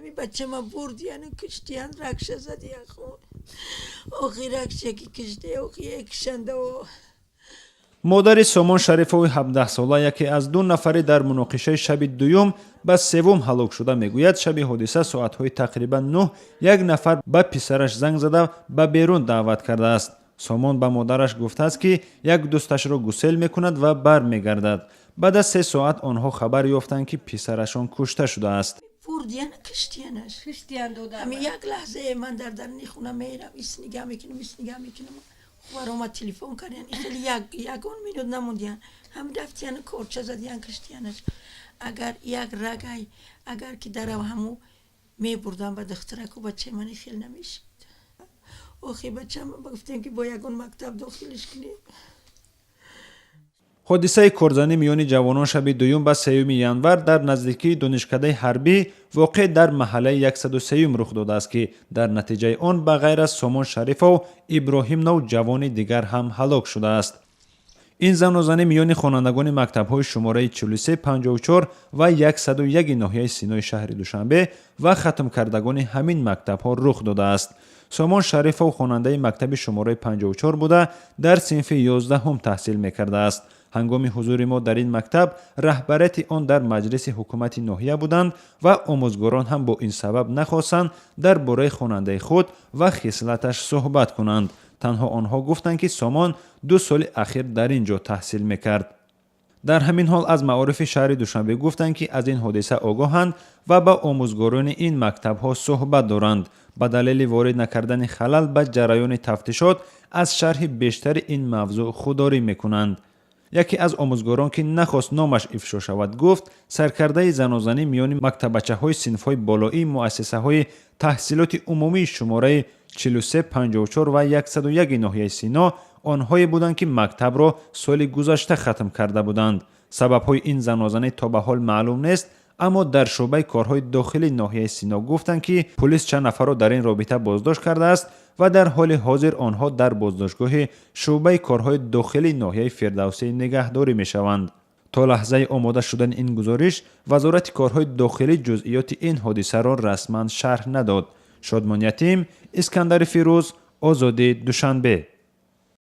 Ҳами бачама бурдияну киштиян, ракша задиян хун. Охи ракша ки киште, охи кишандао. Модари Сомон Шарифови 17сола, яке аз ду нафари дар муноқишаи шаби дуюм ба севум ҳалок шуда, мегӯяд, шаби ҳодиса соатҳои тақрибан 9 як нафар ба писараш занг зада, ба берун даъват кардааст. Сомон ба модараш гуфтааст, ки як дӯсташро гусел мекунад ва бармегардад. Баъд аз 3 соат онҳо хабар ёфтанд, ки писарашон кушта шудааст. Бурдияна киштиянаш. Ҳами як лаҳзае ман дар даруни хона мерам, ис нигаҳ мекунам, ис нигаҳ мекунам, хубар телефон кардиян, хеле ягон минут намондиян, ҳам рафтиян, корча задиян, киштиянаш. Агар як рагай, агар ки дарав ҳаму мебурдам ба духтараку, бачаи мани хел намешид. Охи бачам гуфтем, ки бо ягон мактаб дохилиш кунем. Ҳодисаи корзанӣ миёни ҷавонон шаби дуюм ба сеюми январ дар наздикии донишкадаи ҳарбӣ, воқеъ дар маҳаллаи 103-юм, рух додааст, ки дар натиҷаи он ба ғайр аз Сомон Шарифов, Иброҳим нав ҷавони дигар ҳам ҳалок шудааст. Ин занозанӣ миёни хонандагони мактабҳои шумораи 43, 54 ва 101 ноҳияи Синои шаҳри Душанбе ва хатмкардагони ҳамин мактабҳо рух додааст. Сомон Шарифов хонандаи мактаби шумораи 54 буда, дар синфи 11-ум таҳсил мекардааст. Ҳангоми ҳузури мо дар ин мактаб раҳбарияти он дар маҷлиси ҳукумати ноҳия буданд ва омӯзгорон ҳам бо ин сабаб нахостанд дар бораи хонандаи худ ва хислаташ суҳбат кунанд. Танҳо онҳо гуфтанд, ки Сомон 2 соли ахир дар ин ҷо таҳсил мекард. Дар ҳамин ҳол аз маорифи шаҳри Душанбе гуфтанд, ки аз ин ҳодиса огоҳанд ва ба омӯзгорони ин мактабҳо суҳбат доранд. Ба далели ворид накардани халал ба ҷараёни тафтишот аз шарҳи бештари ин мавзӯъ худдорӣ мекунанд. Яке аз омӯзгорон, ки нахост номаш ифшо шавад, гуфт, саркардаи занозанӣ миёни мактаббачаҳои синфҳои болоии муассисаҳои таҳсилоти умумии шумораи 43, 54 ва 101 ноҳияи Сино онҳое буданд, ки мактабро соли гузашта хатм карда буданд. Сабабҳои ин занозанӣ то ба ҳол маълум нест, аммо дар шӯъбаи корҳои дохилии ноҳияи Сино гуфтанд, ки пулис чанд нафарро дар ин робита боздошт кардааст ва дар ҳоли ҳозир онҳо дар боздоштгоҳи шӯъбаи корҳои дохилии ноҳияи Фирдавсӣ нигаҳдорӣ мешаванд. То лаҳзаи омода шудани ин гузориш Вазорати корҳои дохилӣ ҷузъиёти ин ҳодисаро расман шарҳ надод. Шодмон Ятим, Искандари Фирӯз, Озодӣ, Душанбе.